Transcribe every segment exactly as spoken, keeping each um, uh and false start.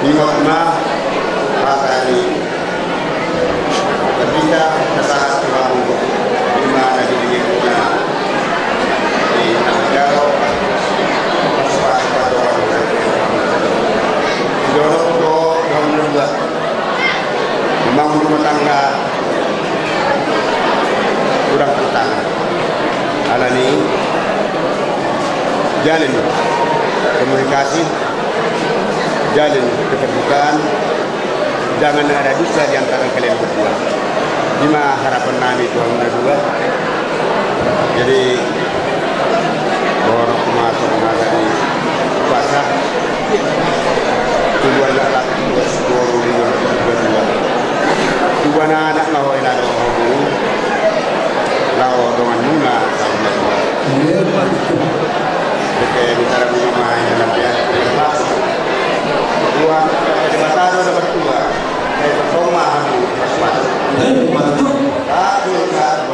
Ima ma hata ni Barita na sahat tu hamu, ima na di lingkungan ni na manjalo pasupasu tu hamu. Didok do tu hamu na dua, membangun rumah tangga kurang tantangan. Alani jalin komunikasi, jalin keterbukaan, jangan ada dusta di antara kalian berdua. Ima harapan nami tu hamu na dua. Jadi, boru ma so mangajari puasa. Tubuan laklak, tubuan boru, tubuan dua. Tubuan anak ma ho ina do ho bu. Lao dongan muna sama dua. Oke, bicara muna ma ina lapian. Dua, di mata do dapat dua. Saya berkoma, pas-pas. Ayo, mantap. Satu, satu.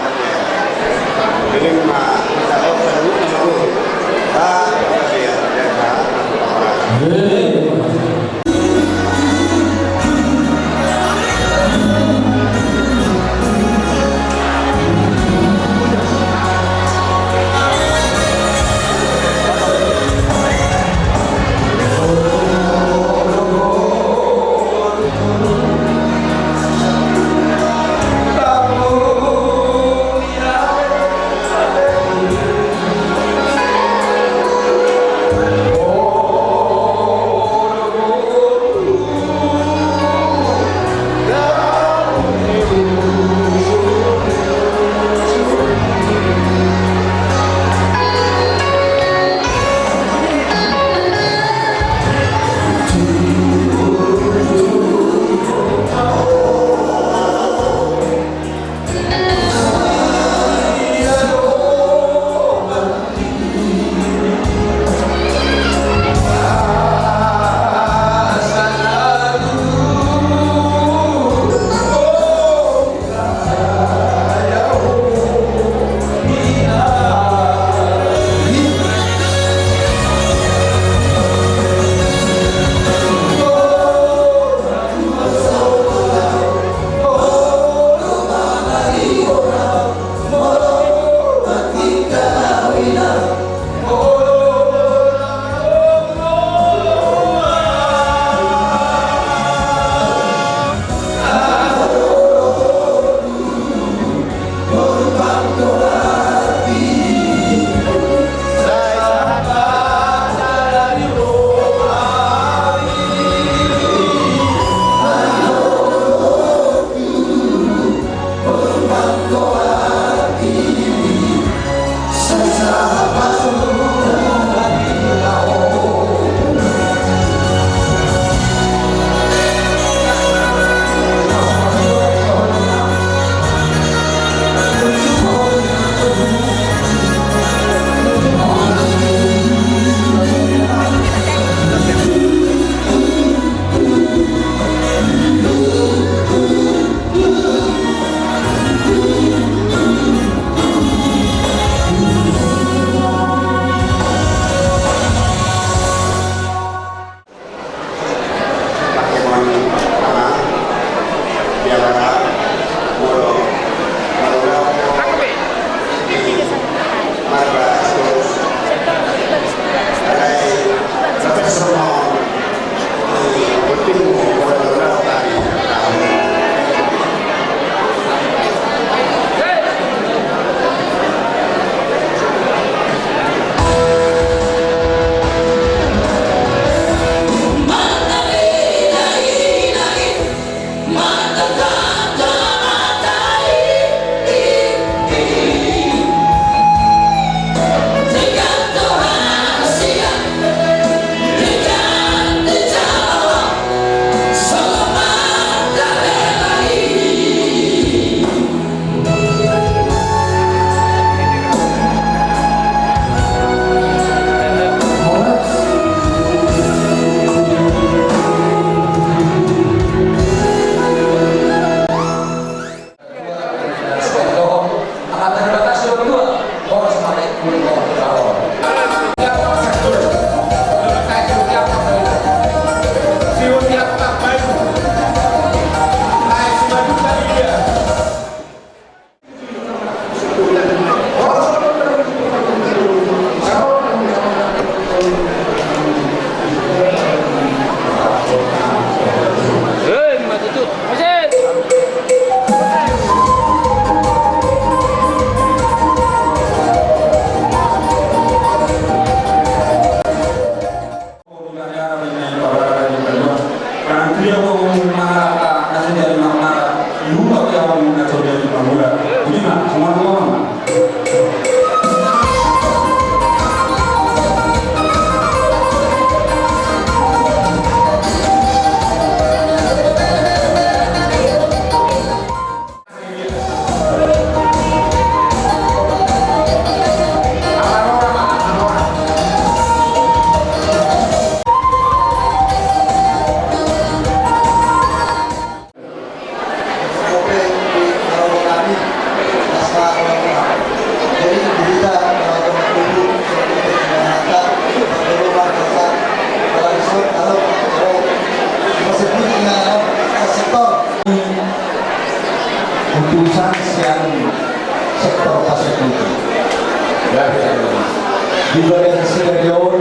Di bagasan sidari on,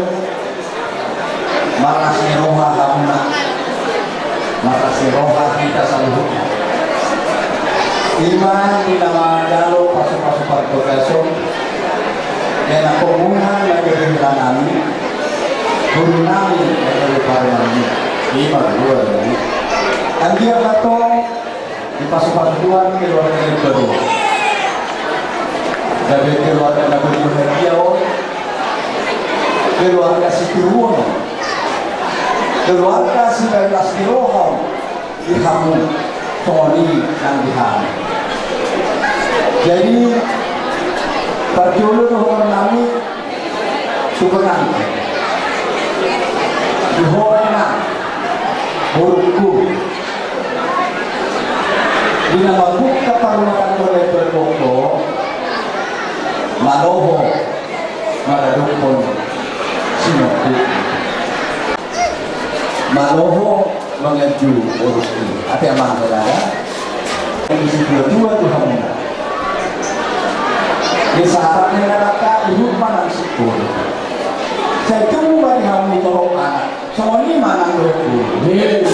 marlas ni roha hamuna, marlas ni roha hita saluhutna. Ima di na manjalo pasupasu parbagason, di na pomparan na gabe hela nami, guru nami na gabe parumaen nami. Ima dua nami. Anggiat ma tong dipasupasu Tuhan keluarga na baru on. Gabe keluarga na baru bahagia on. Keluarga sitiruon on. Keluarga sibaen las ni roha on. Di hamu. Songon i nang di hami. Jadi, parjolo dohonon nami, tu pengantin. Di ho nang, borungku. Di na mambuka parrumatanggaon na impergok ho, malo ho maradophon sinonduk. Malo ho manganju borungku. Ate amang, saudara. Di situa-tua tu hamuna. Di saat ni anak ka, ihut manang sikul. Sai tubu ma di hamu torop anak. Songon i manang dohot guru. Yes.